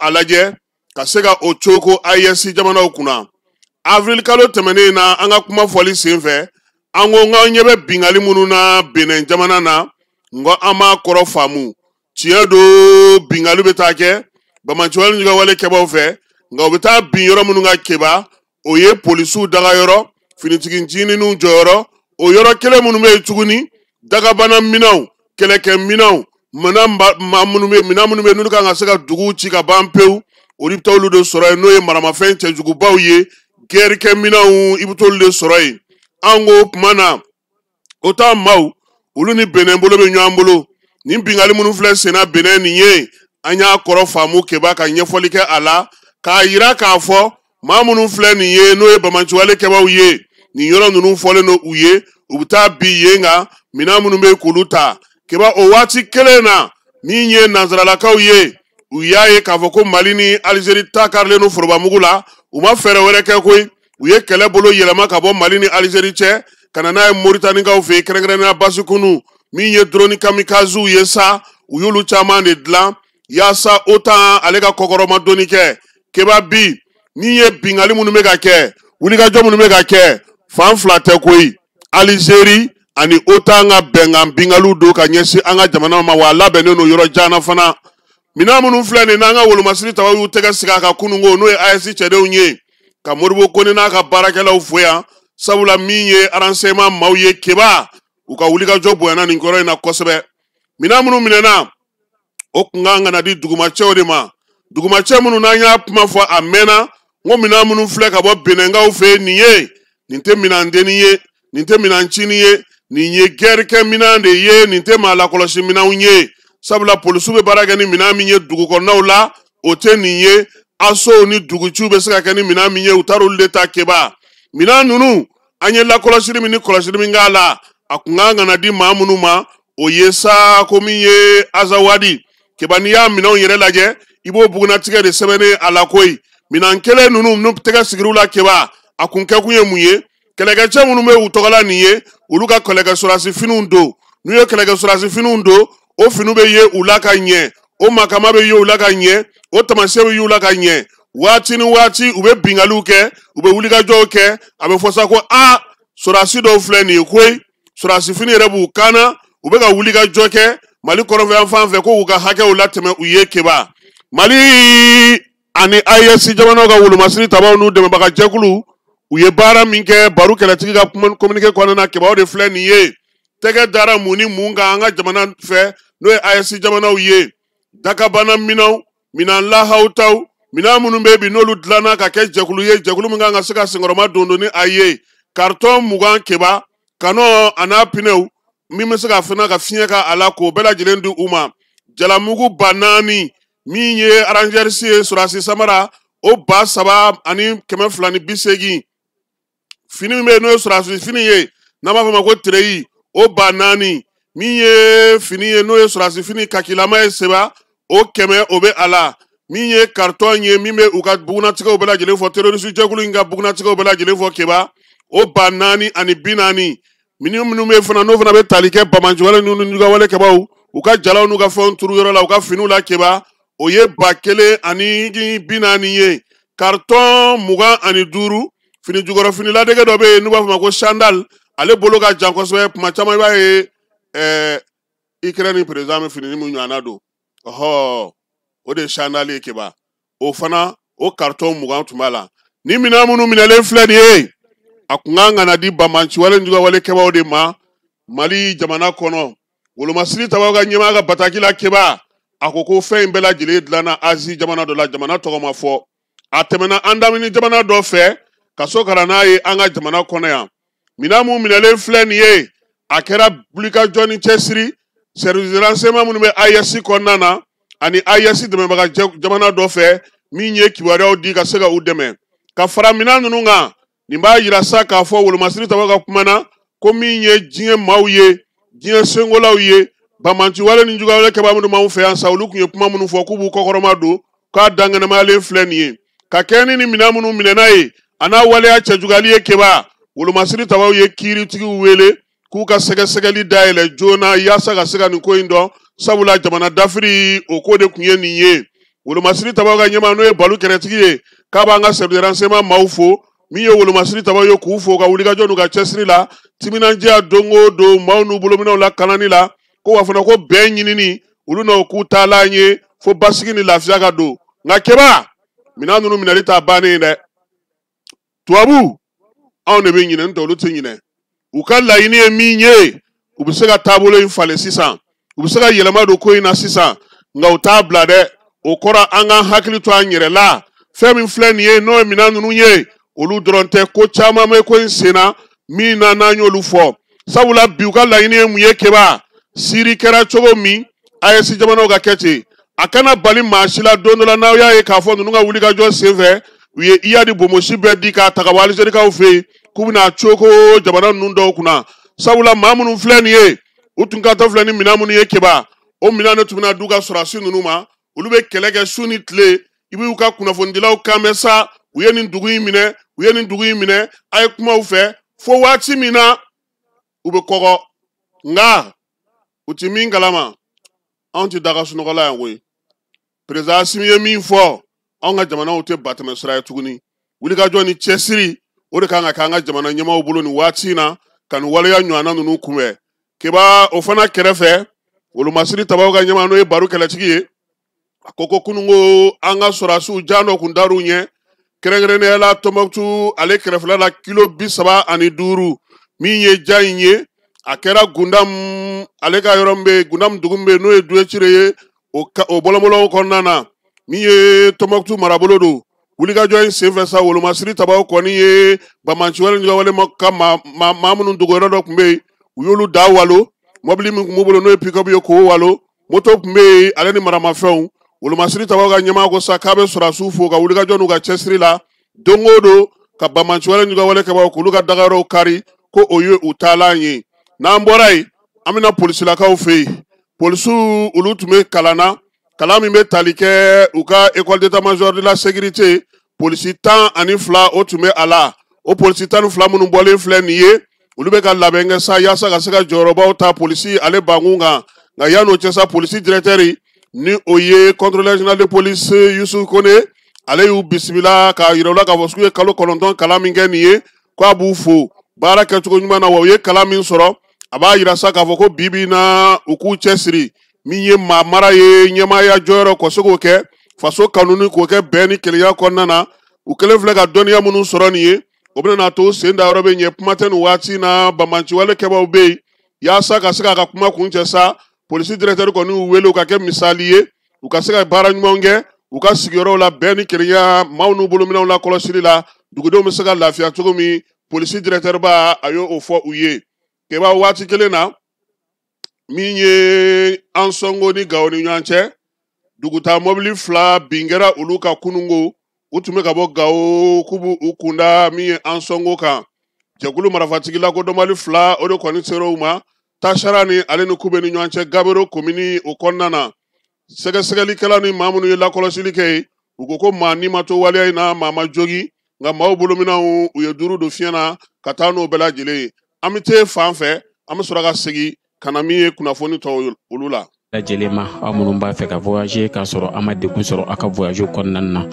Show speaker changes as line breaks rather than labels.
a lajɛ ka se ka o coko AES jamanaw kunna. Avril kalo tɛmɛnen na, an ka kuma fɔli senfɛ, an ko k'an ɲɛ bɛ bingali minnu na Benin jamana na, n ko an m'a kɔrɔ faamu. Tiɲɛ don, bingali bɛ taa kɛ banbaanciwale ni wale kɛbaaw fɛ, nka u bɛ taa bin yɔrɔ minnu ka keba, o ye polisiw dagayɔrɔ, finitigi ncininw jɔyɔrɔ, o yɔrɔ kelen minnu bɛ yen tuguni, dagabana minɛnw, kɛlɛkɛ minɛnw, minɛn maa minnu bɛ, minɛn minnu bɛ yen n'olu kan ka se ka duguw ci ka ban pewu, olu bɛ taa olu de sɔrɔ yen, n'o ye maramafɛn cɛjugubaw ye, gɛrikɛ minɛnw, i bɛ t'olu de sɔrɔ yen. An ko tuma na o taa maaw olu ni Benin bolo bɛ ɲɔgɔn bolo. Nin bingali minnu filɛ senna Benin nin ye, an y'a kɔrɔ faamu keba ka ɲɛfɔli kɛ a la k'a yira k'a fɔ maa minnu filɛ nin ye, n'o ye banbaanciwale kɛbaaw ye, nin yɔrɔ ninnu fɔlen don u ye, u bɛ taa bin yen kan, minɛn minnu bɛ yen k'olu ta. Keba, o waati kelen na, min ye nansaralakaw ye, u y'a ye k'a fɔ ko Mali ni Alizeri ta karilen don forobamugu la, u ma fɛɛrɛ wɛrɛ kɛ koyi, u ye kɛlɛ bolo yɛlɛma ka bɔ Mali ni Alizeri cɛ ka na n'a ye Moritanikaw fɛ yen, kɛrɛnkɛrɛnnenya Basikunu, min ye drone kamikazew ye sa, u y'olu caman de dilan yaasa OTAN ale ka kɔkɔrɔma donni kɛ. Keba, bi min ye bingali minnu bɛ ka kɛ, wulikajɔ minnu bɛ ka kɛ, fan fila tɛ koyi, Alizeri ani OTAN ka bɛnkan bingaliw don ka ɲɛsin an ka jamana ma, wa a labɛnnen don yɔrɔ jan na fana. Minɛn minnu filɛ nin n'an ka wolomasiri tabaw y'u tɛgɛ sigi a kan kununko, n'o ye AES cɛdenw ye, ka Modibo Kone n'a ka baarakɛlaw fo yan, sabula min ye renseignement maaw ye, keba, u ka wulikajɔ bonyana nin kɔrɔ in na kosɛbɛ. Minɛn minnu minɛna, o kun kan ka na di dugumacɛw de ma, dugumacɛ minnu n'an y'a kuma fɔ a mɛnna, n ko minɛn minnu filɛ ka bɔ Benɛnkaw fɛ yen nin ye, nin tɛ minɛndenni ye, nin tɛ minɛn cinin ye, nin ye gɛrikɛ minɛn de ye, nin tɛ maa lakɔlɔsi minɛnw ye, sabula polisiw bɛ baara kɛ ni minɛn min ye dugu kɔnɔnaw la, o tɛ nin ye. Asow ni duguciw bɛ se ka kɛ ni minɛn min ye, u taar'olu de ta. Keba, minɛn ninnu, an ye lakɔlɔsili min ni kɔlɔsili min k'a la, a kun kan ka na di maa minnu ma, o ye sa ko min ye Azawadi. Keba, n'i y'a minɛnw yɛrɛ lajɛ, i b'o bugunnatigɛ de sɛbɛnnen a la koyi. Minɛn kelen ninnu n'u tɛgɛ sigir'u la, keba, a kun kɛkun ye mun ye? Kɛlɛkɛcɛ minnu bɛ u tɔgɔla nin ye, olu ka kɛlɛkɛ sɔrɔdasi finiw don. N'u ye kɛlɛkɛ sɔrɔdasi finiw don, o finiw bɛ ye u la ka ɲɛ, o makama bɛ ye u la ka ɲɛ, o taamasiyɛn bɛ ye u la ka ɲɛ. Waati ni waati u bɛ bingaliw kɛ, u bɛ wulikajɔw kɛ, a bɛ fɔ sa ko a sɔrɔdasi dɔw filɛ nin ye koyi, sɔrɔdasi fini yɛrɛ b'u kan na, u bɛ ka wulikajɔ kɛ Mali kɔrɔnfɛ fan fɛ ko k'u ka hakɛw latɛmɛ u ye. Keba, Mali ani AES jamanaw ka wolomasiri tabaw n'u dɛmɛbaga jɛkulu, u ye baara min kɛ Baru kɛlɛtigi ka communiqué kɔnɔna na, keba, o de filɛ nin ye. Tɛgɛ dara mun ni mun kan an ka jamana fɛ, n'o ye AES jamanaw ye? Dakabana minɛnw, minɛn lahawutaw, minɛn minnu bɛ bi n'olu dilanna ka kɛ jɛkulu ye, jɛkulu min kan ka se ka senkɔrɔma don don ni a ye, karitɔn 20, keba, kanɔ a n'a pinɛw, min bɛ se ka fana ka fiɲɛ ka a la, k'o bɛɛ lajɛlen di u ma. Jalamugu 4000, min ye Rangers ye, sɔrɔdasi samara, o 3280. Fini min bɛ yen n'o ye sɔrɔdasi fini ye, n'an b'a fɔ o ma ko tereyi, o 4000. Min ye fini ye, n'o ye sɔrɔdasi fini kakilama ye, seba, o 100, o bɛ a la. Min ye karitɔn ye, min bɛ u ka bugunnatigɛw bɛɛ lajɛlen fɔ, terroriste jɛkulu in ka bugunnatigɛw bɛɛ lajɛlen fɔ, keba, o 4040. Minnu minnu bɛ fana, n'o fana bɛ tali kɛ banbaanciwale ninnu n'u ka wale kɛbaaw, u ka jalaw n'u ka fɛnw turu yɔrɔ la, u ka finiw la, keba, o ye 1040 ye. Karitɔn 25, fini jukɔrɔ fini ladege dɔ bɛ yen n'u b'a fɔ ma ko sandal, ale bolo ka jan kosɛbɛ. Tuma caman i b'a ye Ukraine président bɛ fini min ɲɔgɔnna don, ɔhɔ, o de ye sandal ye. Keba, o fana o karitɔn 20 tun b'a la. Ni minɛn minnu minɛlen filɛ nin ye, a kun kan ka na di banbaanciwale ni wale kɛbaaw de ma Mali jamana kɔnɔ. Wolomasiri tabaw ka ɲɛmaa ka bataki la, keba, a ko ko fɛn in bɛɛ lajɛlen dilanna Azi jamana dɔ la, jamana tɔgɔ ma fɔ, a tɛmɛna an damini jamana dɔ fɛ ka so ka na n'a ye an ka jamana kɔnɔ yan. Minɛn mun minɛlen filɛ nin ye, a kɛra wulikajɔ ni cɛsiri service de renseignement minnu bɛ AES kɔnɔna na ani AES dɛmɛbaga jamana dɔ fɛ, min ye kibaruyaw di ka se ka u dɛmɛ ka fara minɛn ninnu kan. Nin b'a yira sa k'a fɔ wolomasiri tabaw ka kuma na ko min ye diɲɛ maaw ye, diɲɛ senkolaw ye, banbaanciwale ni juguyawale kɛbaa minnu b'anw fɛ yan sa, olu tun ye kuma minnu fɔ k'u b'u kɔkɔrɔma don, k'a dankɛnɛmayalen filɛ nin ye ka kɛ ni minɛn minnu minɛna ye, a n'a waleya cɛjuguyali ye. Keba, wolomasiri tabaw ye kiiritigiw wele k'u ka sɛgɛsɛgɛli dayɛlɛ joona yaasa ka se ka nin ko in dɔn, sabula jamana dafiri o ko de tun ye nin ye. Wolomasiri tabaw ka ɲɛmaa n'o ye Balu Kɛrɛtigi ye, k'a b'an ka service de renseignement maaw fo, min ye wolomasiri tabaw ye, k'u fo ka wulikajɔ n'u ka cɛsiri la, timinandiya don o don maaw n'u bolominɛw lakanani la, ko wa fana ko bɛn ɲinini olu n'o k'u taalan ye fo basigi ni lafiya ka don. Nka Keba, minɛn ninnu minɛli t'a bannen ye dɛ. Tubabu anw de bɛ ɲinɛ, n'o tɛ olu tɛ ɲinɛ. U ka laɲini ye min ye, u bɛ se ka taabolo in falen sisan, u bɛ se ka yɛlɛma don ko in na sisan, nka u t'a bila dɛ. O kɔrɔ an k'an hakili to an yɛrɛ la. Fɛn min filɛ nin ye, n'o ye minɛn ninnu ye, olu dɔrɔn tɛ, ko caman bɛ ko in sen na min na n'an y'olu fɔ. Sabula bi u ka laɲini ye mun ye Keba? Siri kɛra cogo min, AES jamanaw ka kɛ ten. A kana bali maa si la don dɔ la n'aw y'a ye k'a fɔ ninnu ka wulikajɔ senfɛ, u ye Iyadi bonbosi bɛɛ di k'a ta ka bɔ Alizerikaw fɛ yen, k'u bɛna coko jamana ninnu dɔw kunna. Sabula maa minnu filɛ nin ye, u tun ka taa filɛ ni minɛn minnu ye Keba, o minɛn de tun bɛna d'u ka sɔrɔdasi ninnu ma. Olu bɛ kɛlɛ kɛ su ni tile, i b'u ka kunnafonidilaw kan mɛn sa, u ye nin dugu in minɛ, u ye nin dugu in minɛ, a ye kumaw fɛ fo waati min na u bɛ kɔgɔ. Nka u ti min kalama, anw ti daga sunɔgɔ la yan koyi. Président Asimi ye min fɔ, anw ka jamanaw tɛ batɛmɛ sira ye tuguni. Wulikajɔ ni cɛsiri, o de kan ka kɛ an ka jamana ɲɛmaaw bolo nin waati in na, ka nin waleya ɲɔgɔnna ninnu kunbɛn. Keba, o fana kɛrɛfɛ, wolomasiri tabaw ka ɲɛmaa n'o ye Baru Kɛlɛtigi ye, a ko ko kununko an ka sɔrɔdasiw jan dɔ kun dar'u ɲɛ, kɛrɛnkɛrɛnnenya la Tɔnbɔkutu ale kɛrɛfɛla la kilo 35, min ye ja in ye, a kɛra Gundam ale ka yɔrɔ min bɛ yen, Gundam dugu min bɛ yen n'o ye Duwecire ye, o bɔlɔnbɔlɔnw kɔnɔna na, min ye Tɔnbɔkutu marabolo don. Wulikajɔ in senfɛ sa, wolomasiri tabaw kɔni ye banbaanciwale ni wale ka maa minnu dogo yɔrɔ dɔ tun bɛ yen, u y'olu da walo. Mɔbili min tun b'u bolo n'o ye pick-up ye, k'o walo. Moto tun bɛ yen, ale ni maramafɛnw. Wolomasiri tabaw ka ɲɛmaa ko sa k'a bɛ sɔrɔdasiw fo ka wulikajɔ n'u ka cɛsiri la don o don, ka banbaanciwale ni wale kɛbagaw k'olu ka dagayɔrɔw kari, ko o ye u taalan ye. N'an bɔra yen, an bɛna polisilakaw fɛ yen. Polisiw olu tun bɛ kalan na, kalan min bɛ tali kɛ u ka école d'état-major de la sécurité. Polisi 12 o tun bɛ a la. O polisi 12 minnu bɔlen filɛ nin ye, olu bɛ ka labɛn kɛ sa yaasa ka se ka jɔyɔrɔbaw ta polisi ale bankun kan. Nka yan'o cɛ sa, polisi directeur ni o ye contrôleur général de police Youssouf Kone, ale y'u bisimila k'a yira u la k'a fɔ k'u ye kalo 9 kalan min kɛ nin ye, k'a b'u fo baara kɛcogo ɲuman na. Wa u ye kalan min sɔrɔ, a b'a yira sa k'a fɔ ko bi bi in na u k'u cɛsiri, min ye maa mara ye, ɲɛmaaya jɔyɔrɔ kɔ se k'o kɛ, faso kanuni k'o kɛ bɛn ni kelenya kɔnɔna na. U kɛlen filɛ ka dɔnniya minnu sɔrɔ nin ye, o bɛna n'a to sen da yɔrɔ bɛ ɲɛ. Kuma tɛ nin waati in na, banbaanciwale kɛbaaw bɛ yen. Yaasa ka se k'a ka kuma kuncɛ sa, polisi directeur kɔni y'u wele u ka kɛ misali ye, u ka se ka baara ɲumanw kɛ u ka sigiyɔrɔw la, bɛn ni kelenya, maaw n'u bolominɛnw la kɔlɔsili la, dugudenw bɛ se ka lafiya cogo min. Polisi directeur ba a y'o fɔ u ye. Keba, waati kelen na, min ye Ansɔngo ni Gawo ni ɲɔgɔn cɛ, dugutaa mɔbili 2 bin kɛra olu ka kununko. U tun bɛ ka bɔ Gawo k'u b'u kunda min ye Ansɔngo kan. Jɛkulu marifatigi lakodɔnbali 2 o de kɔni sera u ma Tasara ni ale ni Kube ni ɲɔgɔn cɛ, Gabero komini o kɔnɔna na. Sɛgɛsɛgɛlikɛla ni maa minnu ye lakɔlɔsili kɛ yen, u ko ko maa ni ma to waleya in na, maa ma jogi, nka maaw bolominɛnw u ye 5 don fiɲɛ na ka taa n'o bɛɛ lajɛlen ye. An bɛ te fan fɛ, an bɛ sɔrɔ ka segin ka na min ye kunnafoni tɔw olu la.
Lajɛlen ma, aw minnu b'a fɛ ka voyager k'a sɔrɔ an ma degun sɔrɔ aw ka voyage kɔnɔna na.